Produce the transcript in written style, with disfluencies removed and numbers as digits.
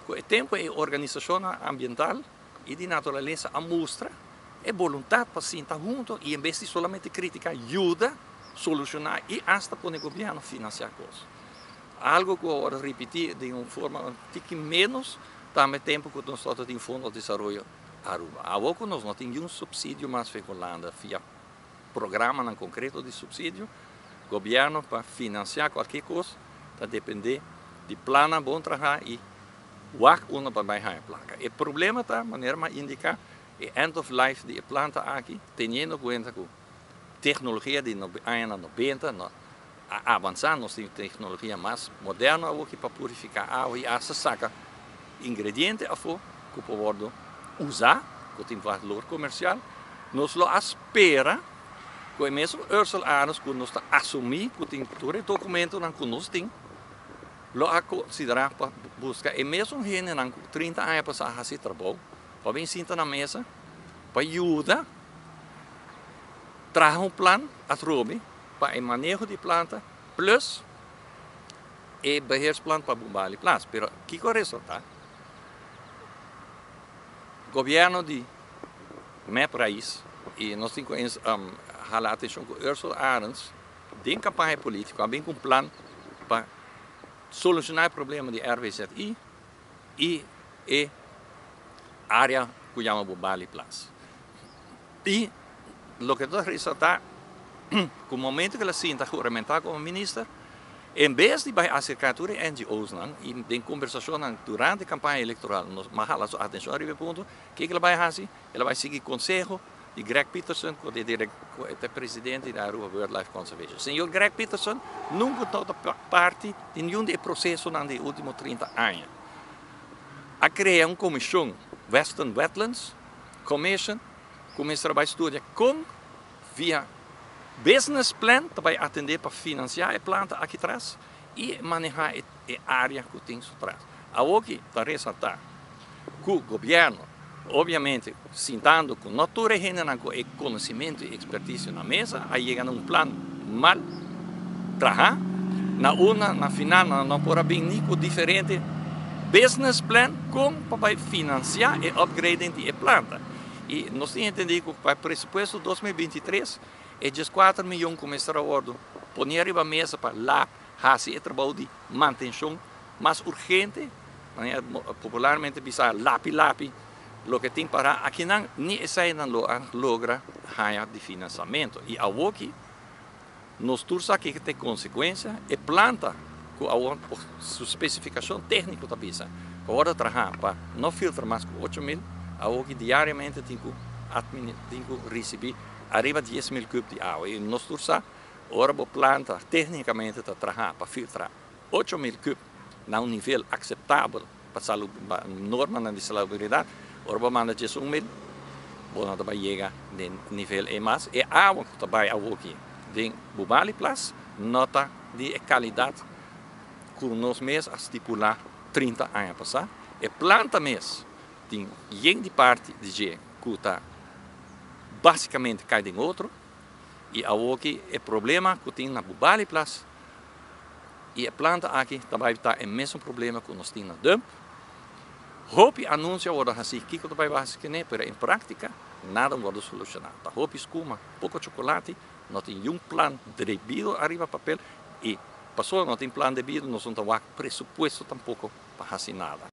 Ku e tempu e organisashonnan ambiental i di naturalesa a mustra e boluntat pa sinta huntu i en bes di solamente kritiká, yuda solushoná i asta pone gobièrnu finansiá kos. Algu ku a wòrdu ripití den un forma un tiki ménos tambe tempu ku nos tabata tin Fondo di Desaroyo Aruba. Awor ku nos no tin niun supsidio mas via Hulanda via programanan konkreto di supsidio, gobièrnu pa finansiá kualke kos ta dependé di plannan bon trahá i wak unda pa bai haña plaka. E problema ta, manera mi a indiká, e end of life di e planta aki, teniendo kuenta ku teknologia di añanan nobenta no a avansá, nos tin teknologia mas moderno awoki pa purifiká awa i asta saka ingrediente afó ku por wòrdu usá, ku tin valor komersial. Nos lo a spera ku e mesun Ursel Arends ku nos ta asumí ku tin tur e dokumentonan ku nos tin, lo a konsiderá pa buska e mesun hendenan ku 30 aña pasá a hasi trabou pa bin sinta na mesa pa yuda traha un plan atrobe pa e maneho di planta plus e beheersplan pa Bubali Plas. Pero kiko a resultá? Gobièrnu di mep Rais i nos tin ku hala atenshon ku Ursula Arends den kampaña polítiko a bin ku un plan pa solushoná e problema di RWZI i e área ku yama Bubali Plas. I loke ta resaltá ku momento ku el a sinta huramentá komo minister, en bes di bai aserká tur e NGO's-nan i den kombersashonnan durante kampaña elektoral nos a hala su atenshon riba e punto, kiko el a bai hasi? El a bai sigui konseho di Greg Peterson ku ta e presidente di Aruba Birdlife Conservation. Señor Greg Peterson nunka no ta parti di niun di e prosesonan di e ultimo 30 aña. A krea un komishon, Western Wetlands Commission, ku mester a bai studia kon via business plan ta bai atendé pa finansiá e planta aki tras i manehá e área ku tin su tras. Awoki ta resaltá ku gobièrnu, obviamente sintando ku no tur e hendenan ku e konosimentu i ekspertisio na mesa, a yega na un plan mal trahá, na unda na final nan no por a bin ni ku diferente business plan kon pa bai finansiá e upgrading di e planta. I nos tin entendí ku pa e presupuesto 2023 e 14 miyon ku mester a wòrdu poné riba mesa pa lap hasi e trabou di mantenshon mas urgente, manera popularmente bisa lapi lapi, loke tin pará akinan, ni eseinan lo a logra haña di finansamentu. I awoki nos tur sa kiko ta e konsekuensia, e planta ku awor su spesifikashon tékniko ta bisa ku awor ta traha pa no filtra mas ku 8000, awoki diariamente tin ku risibí ariba 10.000 kub di awa. I nos tur sa, ora bo planta téknikamente ta traha pa filtra 8000 kub na un nivel akseptabel pa normanan di salubridat, ora bo manda 11.000, bo no ta bai yega den nivel e mas. E awa ku ta bai awoki den Bubali Plas no ta di e kalidat ku nos mes a stipulá 30 aña pasá. E planta mes tin yen di parti di dje ku ta básikamente kai den otro i awoki e problema ku tin na Bubali Plas i e planta aki ta bai ta e mesun problema ku nos tin na dump. Hopi anunsio a wòrdu hasí kiko ta bai hasi kuné, pero en práktika nada a wòrdu solushoná. Ta hopi skuma, poko chokolati, no tin niun plan debido ariba papel i pasobra no tin plan debido nos no ta wak presupuesto tampoko pa hasi nada.